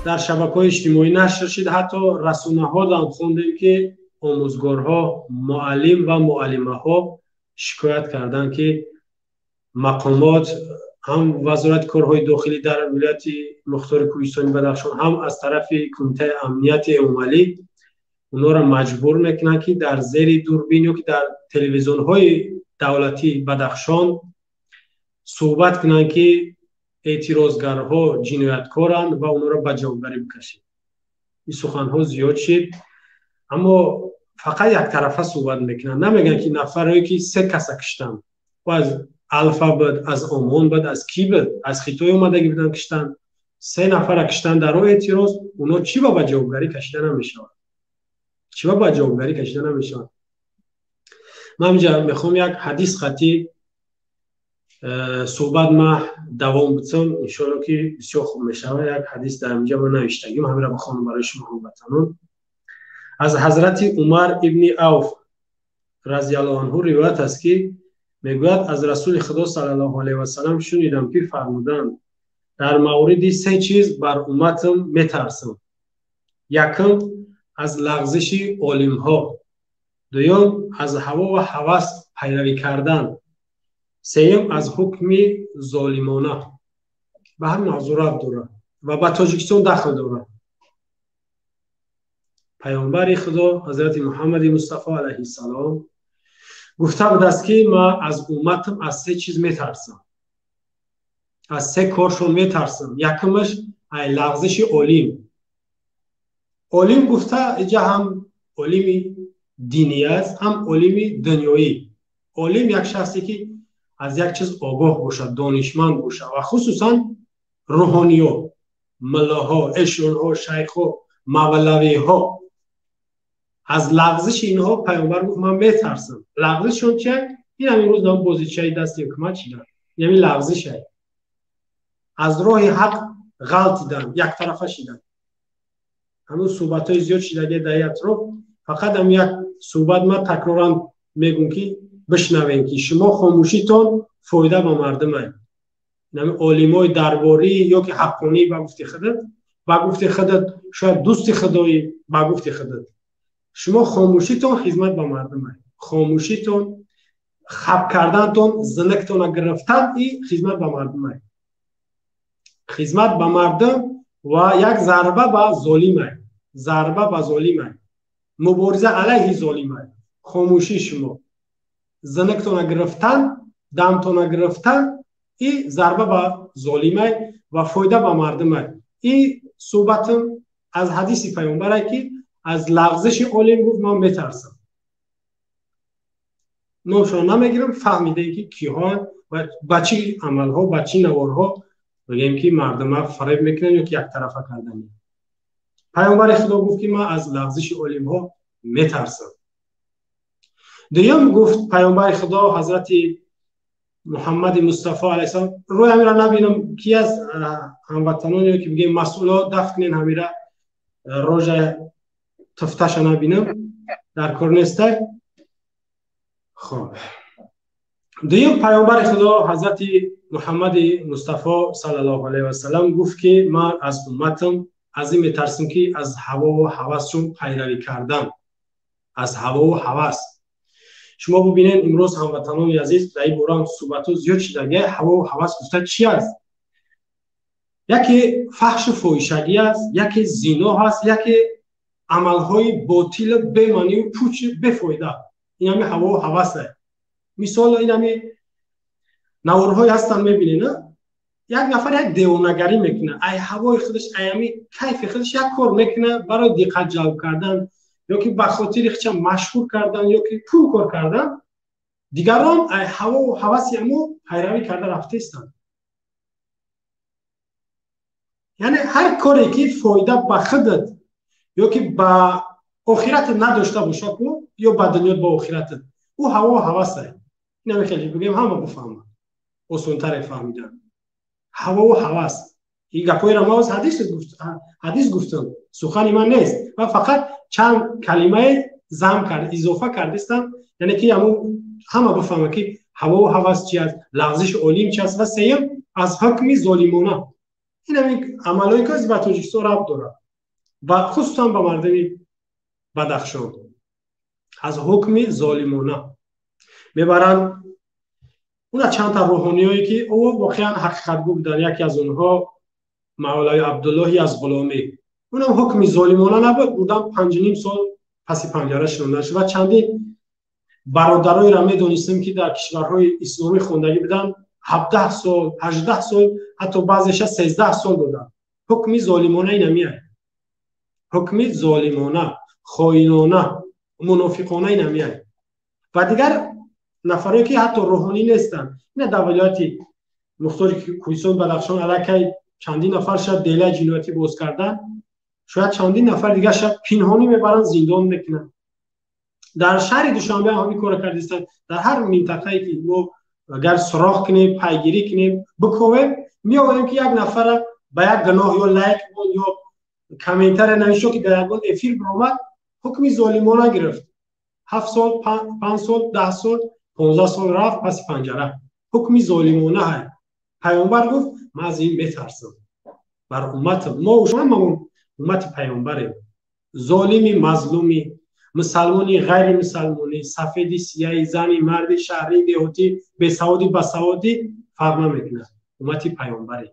Дар шабакаҳои иҷтимоӣ нашр шид, ҳатто расонаҳо ҳам хондем, ки омӯзгорҳо, муаллим ва муаллимаҳо шикоят карданд, ки мақомот ҳам Вазорати корҳои дохилӣ дар вилояти мухтори Кӯҳистони Бадахшон, ҳам аз тарафи Кумитаи амнияти эмомалӣ онҳоро маҷбур мекунанд, ки дар зери дурбин ё ки дар телевизионҳои давлатии Бадахшон суҳбат кунанд, ки эътирозгарҳо ҷинояткоранд ва онҳоро ба ҷавобгарӣ бикашед. Ин суханҳо зиёд шид, аммо фақат яктарафа суҳбат мекунанд. Намегӯянд, ки нафарое ки се каса киштанд, аз Алфа буд, аз Омон буд, аз ки буд, аз Хитой омадагӣ буданд, киштанд. Се нафара киштанд дар роҳи эътироз, онҳо чӣ ба ҷавобгарӣ кашида намешаванд? Чӣ ба ҷавобгарӣ кашида намешаванд? Ман инҷа мехоҳам як ҳадис хатӣ суҳбат ма давом битам, иншоалло ки бисёр хуб мешавад. Як ҳадис дар инҷа ма навиштагим, ҳамира бихонам барои шумо ҳамватанон. Аз ҳазрати Умар ибни Авф разияллоҳу анҳу ривоят аст, ки мегӯяд: аз Расули Худо саллаллоҳу алайҳи васаллам шунидам, ки фармуданд: дар мавриди се чиз бар умматам метарсам. Якум, аз лағзиши олимҳо, дуюм, аз ҳаво ва ҳавас пайравӣ кардан, сеюм, аз ҳукми золимона. Ба ҳар мавзӯъ рабт дорад ва ба Тоҷикистон дахл дорад. Паёмбари Худо ҳазрати Муҳаммади Мустафо алайҳиссалом гуфта будааст, ки ман аз умматам аз се чиз метарсам, аз се коршон метарсам. Якумаш ай лағзиши олим. Олим гуфта иҷа ҳам олими динӣ аст, ҳам олими дунёӣ. Олим як шахсе ки аз як чиз огоҳ бошад, донишманд бошад, ва хусусан рӯҳониё, муллоҳо, эшонҳо, шайхҳо, мавлавиҳо. Аз лағзиши инҳо паёмбар гуфт: ман метарсам. Лағзишшон чия? Ин ҳам имрӯз нам бозичаи дасти ҳукумат шида, ин ҳамин лағзише, аз роҳи ҳақ ғалтидан, яктарафа шидан. Ҳамун суҳбатҳои зиёд шидагия дар ин атроф. Фақат ҳам як суҳбат ман такроран мегӯм, ки бишнавем, ки шумо хомӯшитон фоида ба мардумай. Ҳамин олимои дарборӣ ё ки ҳаққонӣ, ба гуфти худат, ба гуфти худат шояд дӯсти худоӣ, ба гуфти худат, шумо хомӯшитон хизмат ба мардумай. Хомӯшитон, хаб кардантон, зинактона гирифтан и хизмат ба мардумай, хизмат ба мардум ва як зарба ба золимай, зарба ба золимай, мубориза алайҳи золимай. Хомӯшии шумо, зинактона гирифтан, дамтона гирифтан и зарба ба золимай ва фоида ба мардумай. И суҳбатам аз ҳадиси паёмбарай, ки аз лағзиши олим гуфт: ман метарсам. Номшон намегирам, фаҳмидем, ки киҳоанд ва ба чӣ амалҳо, ба чӣ наворҳо бигем, ки мардума фареб мекунанд ё ки яктарафа кардани. Паёмбари Худо гуфт, ки ман аз лағзиши олимҳо метарсам. Дуюм, гуфт паёмбари Худо ҳазрати Муҳаммади Мустафо алайҳиссалом, рӯи ҳамира набинам, ки аз ҳамватанон ё ки бигем масъуло дафт кунен ҳамира, рожа туфташа набинам, дар кор нестай. Хоб, дуюм, паёмбари Худо ҳазрати Муҳаммади Мустафо саллаллоҳу алайҳи васаллам гуфт, ки ман аз умматам аз ин метарсам, ки аз ҳавову ҳавасшон пайравӣ кардан, аз ҳавову ҳавас. Шумо бубинед, имрӯз, ҳамватанони азиз, дар ин бора суҳбатҳо зиёд шидаги. Ҳавову ҳавас гуфта чи аст? Яке фаҳшу фоҳишагӣ аст, яке зино ҳаст, яке амалҳои ботилу бемаънию пучи бефоида. Ин ҳами ҳавову ҳавас аст. Мисол, ин ҳами наворҳое ҳастанд, мебинед, як нафар як девонагарӣ мекунад, ай ҳавои худаш, ай ҳами кайфи худаш як кор мекунад барои диққат ҷалб кардан ё ки ба хотири хича машҳур кардан ё ки пул кор кардан. Дигарон ай ҳавову ҳаваси ҳамо пайравӣ карда рафтаистанд. Яъне ҳар коре ки фоида ба худат ё ки ба охиратат надошта бошад ё ба дунёт, ба охиратат, ӯ ҳавову ҳавасай. Инаме хеле бигӯем, ҳама бифаҳмад, осонтаре фаҳмидан. Ҳавову ҳавас, ин гапҳоеро ман ҳадис гуфтам, сухани ман нест, ман фақат чанд калимаи зам кард, изофа кардистам, яъне ки ҳамун ҳама бифаҳмад, ки ҳавову ҳавас чи аст, лағзиши олим чи аст. Ва сеюм, аз ҳукми золимона. Ин ҳамин амалҳое ки ба Тоҷикистон рабт дорад ва хусусан ба мардуми Бадахшон. Аз ҳукми золимона мебаранд уна чандта рӯҳониёе ки ӯ воқеан ҳақиқатгӯ буданд. Яке аз онҳо Мавлави Абдуллоҳи аз Ғуломӣ, унам ҳукми золимона набуд, бурдан 5,5 сол паси панҷара шинонда шуд. Ва чандин бародароеро медонистем, ки дар кишварҳои исломӣ хондагӣ буданд, 17 сол, 18 сол, ҳатто баъзеша 13 сол доданд. Ҳукми золимона инамия, ҳукми золимона, хоинона, мунофиқона инамия. Ва дигар нафарое ки ҳатто рӯҳонӣ нестанд, ина дар вилояти мухтори Кӯҳистони Бадахшон аллакай чандин нафар шояд делаи ҷиноятӣ боз кардан, шояд чандин нафар дигар шояд пинҳонӣ мебаранд, зиндон мекунанд. Дар шаҳри Душанбе ҳам ҳамин корро кардистанд. Дар ҳар минтақае ки мо агар суроғ кунем, пайгирӣ кунем, биковем, меоварем, ки як нафара ба як гуноҳ ё лайк ё комментария навишто, ки дар ягон эфир биромад, ҳукми золимона гирифт, 7 сол, 5 сол, 10 сол, 15 сол рафт паси панҷара. Ҳукми золимона ҳай. Паёмбар гуфт: «Ман аз ин метарсам бар умматам». Мо ҳамамон уммати паёмбарем. Золими, мазлуми, мусалмони, ғайри мусалмонӣ, сафеди, сияи, зани, марди, шаҳрӣ, деҳотӣ, бесаводӣ, басаводӣ фарқ намекунад, уммати паёмбарем.